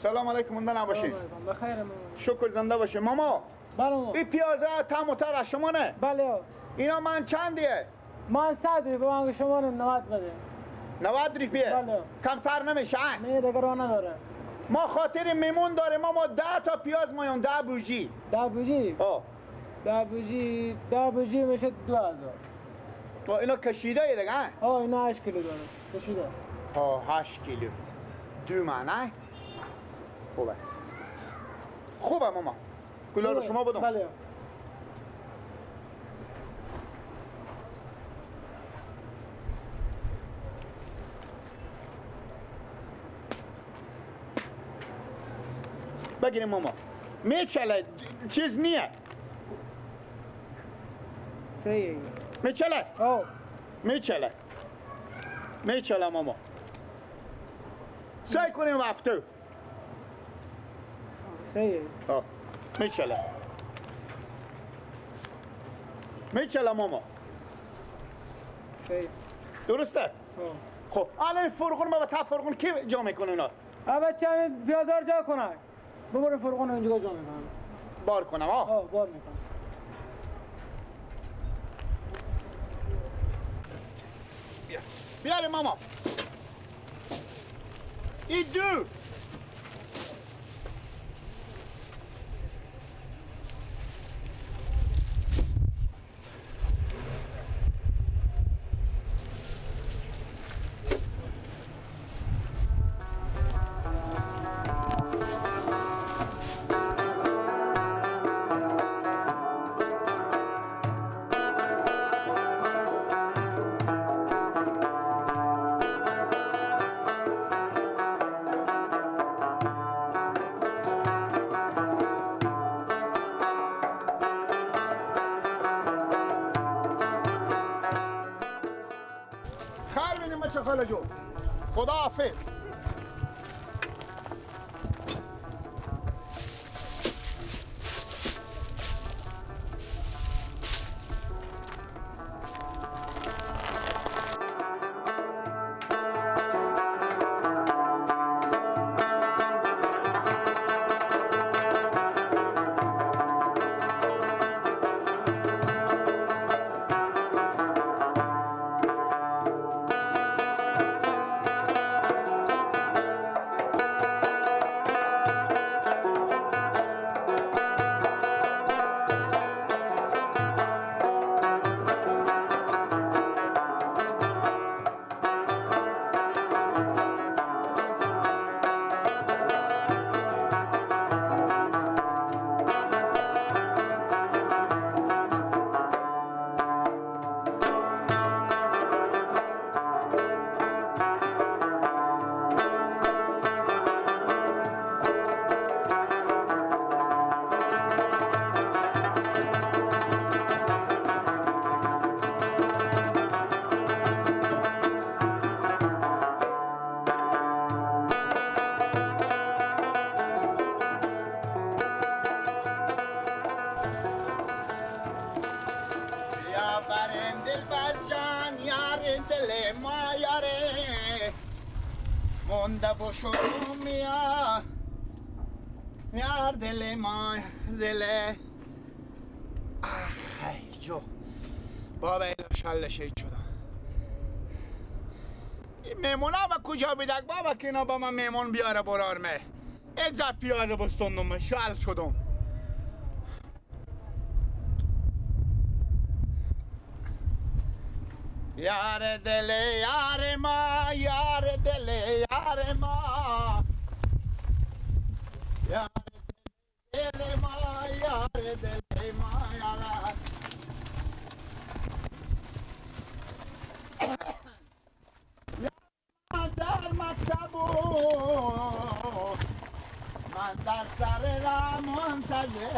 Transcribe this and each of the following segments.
سلام علیکم مونده نباشین. بخیر ماما. شکر زنده باشه ماما. بله ماما. این پیازه تم و تر از شما نه؟ بله. اینا من چندیه؟ من 100 روپیه من شما 90 بده. 90 روپیه؟ بله. کمتر نمیشه؟ نه دیگه راه نداره. ما خاطر میمون داره ماما 10 تا پیاز مایون 10 بوجی. 10 بوجی؟ آه. 10 بوجی 10 بوجی میشه 2000. تو اینا کشیده ای دیگه؟ آه اینا 8 کیلو داره. کشیده. آه 8 کیلو. دو من خوبه. خوبه ماما. کلا رو شما بدم. بله. بگیریم ماما. میچله چیز نیه. صحیح. میچله؟ آه. میچله. میچله ماما. سعی کنیم وقتو. صحیح. آه. میچله. میچله ماما. صحیح. درسته؟ آه. خب الان فرغون ما با تا فرغون کی جا میکنه اینا؟ بچه همین پیازار جا کنه. ببرم فرغون اونجا جا میکنم. بار کنم آه؟ آه بار میکنم. بیا. بیاره ماما. این دو. خدا حافظ. یار دل ما دل آخ جو بابا ایلا شل شید شدم. این میمونا با کجا بیدک بابا که اینا با من میمون بیاره برارمه ایجا پیازه بستوندم شل شدم. یار دل یار ما یار دل یار ما یار دل ما یار دل ما یار من در مکتب من در سر را منتظر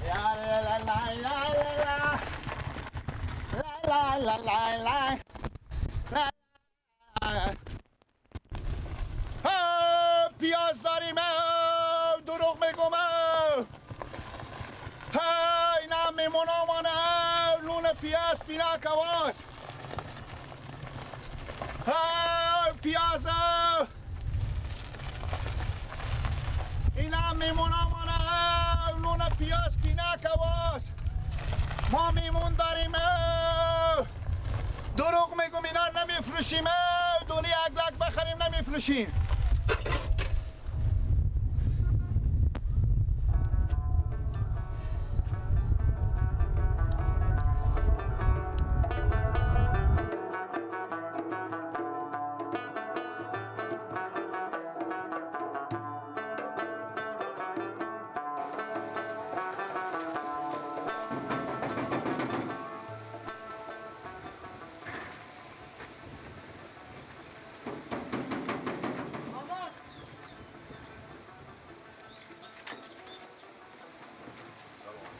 یار لا لا لا لا لا لا لا لا لا پیاز داریم دروغ میگم اینا میمون آمانه نون پیاز پینا کواس پیاز اینا میمون آمانه نون پیاز پینک واس ما میمون داریم. دروغ میگم اینا نمیفروشیم. دولی اگلک بخریم نمیفروشیم.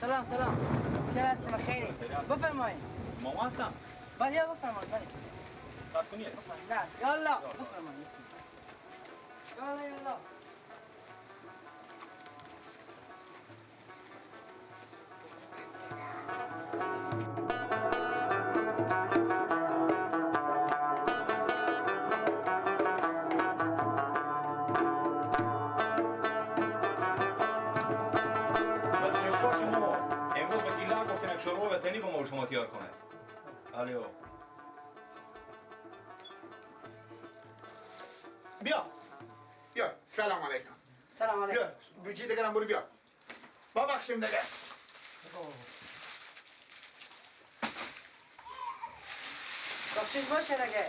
سلام سلام، چه هستیم؟ خیلی بفرمایید. ماما هستم. بله بفرمایید. بله قطع کنیه. نه یالا بفرمایید. یالا یالا. شما تیار کنه. الو بیا بیا. سلام علیکم. سلام علیکم. بیا بوجی دیگه برو بیا. ببخشیم دیگه. بخشش باشه دیگه.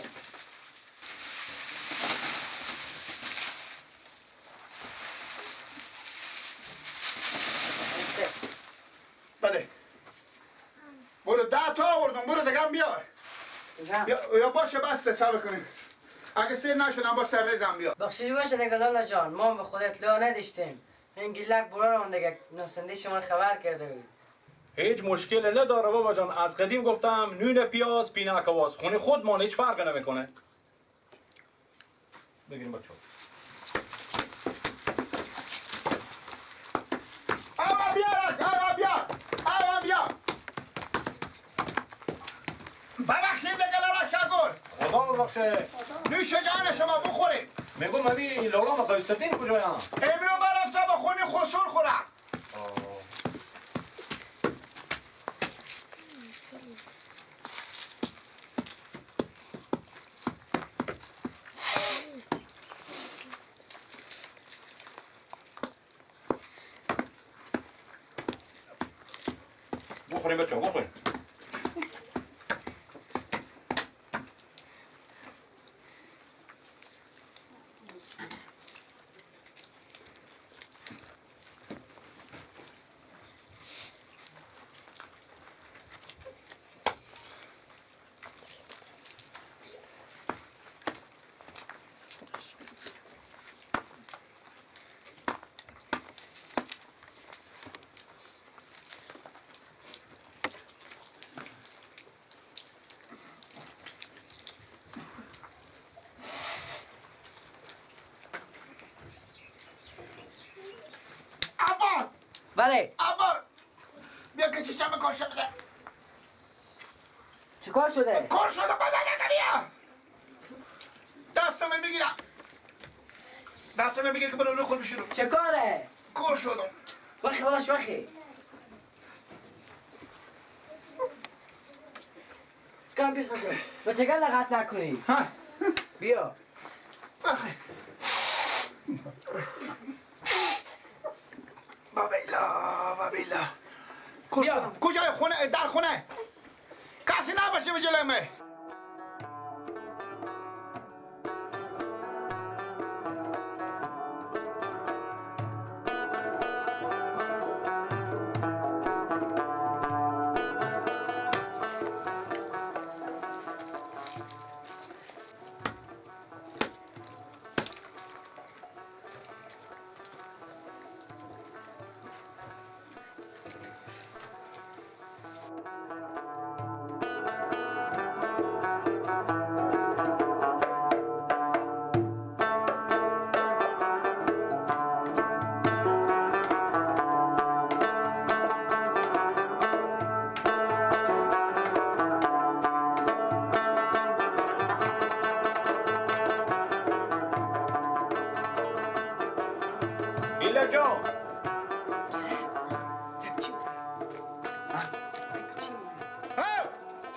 بله برو 10 تا آوردم. برو دیگه هم بیار. یا باشه بسته صبر کنیم. اگه سیر نشدم با سر ریزم بیا. بخشش باشه دیگه لالا جان، ما به خود اطلاع نداشتیم. این گیلک برارم دیگه نوسنده شما خبر کرده بود. هیچ مشکل نداره بابا جان، از قدیم گفتم نون پیاز پینک واز خونه خودمان هیچ فرق نمیکنه. بگیریم بچه‌ها. آقا بیا آقا بیا آقا بیا. ببخشید دیگه لالا شکر. خدا ببخشه. نوش جان شما بخورید. میگم ابی لالا ما قایستین کجایم؟ امرو برفته با خونی خسور خورم. بخوریم بچه‌ها بخوریم. بله آبا بیا که چشم کار شده. چی کار شده؟ کار شده بدنه بیا. دستم میگیرم. دستم میگیره که برو رو خود بشینم. چه کاره؟ کار شدم. وخی بلاش وخی. کم پیش بشه. بچه گل لغت نکنی. ها بیا. وخی. بابیلا بابیلا. کجای خونه؟ در خونه کسی نباشه به جلوی من.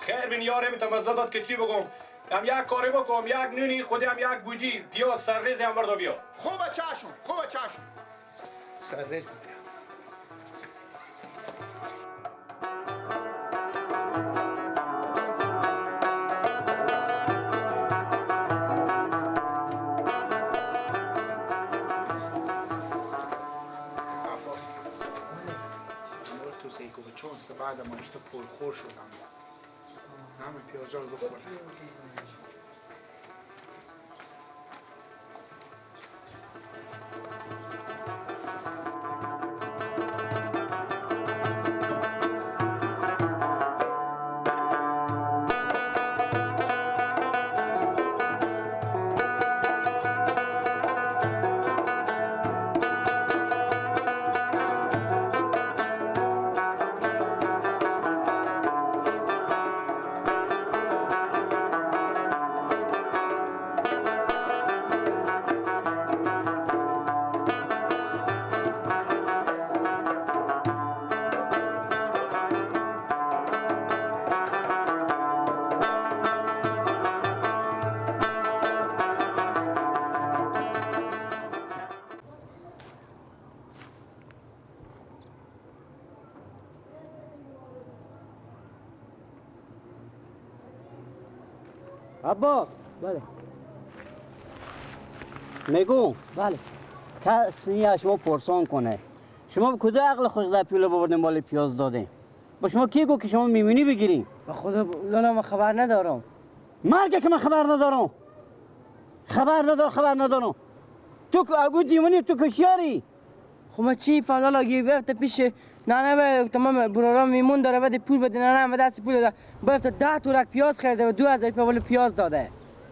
خیر بین یارم تا مزه داد که چی بگم. هم یک کاری بکن، یک نونی خودی هم یک بوجی پیاز سرریز هم بردا بیا. خوب چشم، خوب چشم. سرریز بیا. بعد ما اشتا پرخور شدم، همه پیازا رو بخورم. عباس. بله. میگم بله. کسی از شما پرسان کنه شما به کجا عقل خوش در پیله ببردیم بالا پیاز دادیم؟ با شما کی گفت که شما میمونی بگیریم؟ با خدا لالا من خبر ندارم. مرگ که من خبر ندارم. خبر ندارم، خبر ندارم. تو اگه دیوانی تو کشیاری. خب من چی فهم لالا گی پیش نه نه تمام برارا میمون داره بعد پول بده. نه نه دست پول داده برفت 10 تورک پیاز خریده و 2000 روپیه پیاز داده.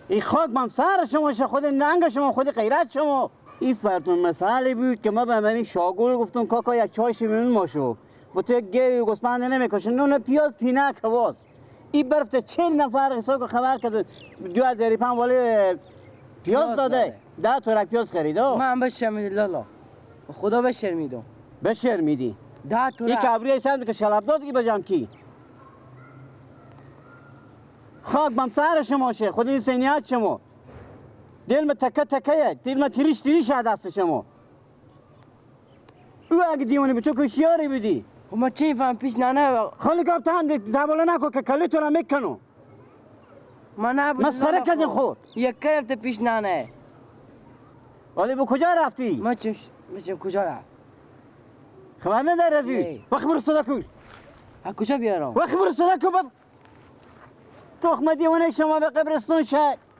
این خاک من سر شما شه، خود ننگ شما، خود غیرت شما. این فرتون مسئله بود که ما به من شاگول گفتم کاکا یک چای میمون ماشو با تو یک گیوی گوسفند نمیکشه نون پیاز پینک هواست. این برفت 40 نفر حساب خبر کرد 2000 روپیه ولی پیاز داده. 10 تورک پیاز خریده. من بشرمیدم لالا خدا بشرمیدم. بشرمیدی؟ 10 تورک. این کبریه سند که شلب داد که بجام کی؟ خاک بم سر شما شه، خود این سینیات شما. دل ما تکه تکه، دل ما تریش تریش دست شما. او اگه دیوانه به تو کشیاری بدی. خب ما چی فهم پیش نه خالی گفت تند دباله نکن که کلی تو را میکنم. ما نبود. مسخره کردین خود. یک کرفت پیش نه. ولی به کجا رفتی؟ ما چه کجا رفت؟ خبر نداری از این؟ وقت برو صدا کن. از کجا بیارم؟ وقت برو صدا کن. تخم دیوانه شما به قبرستون شد.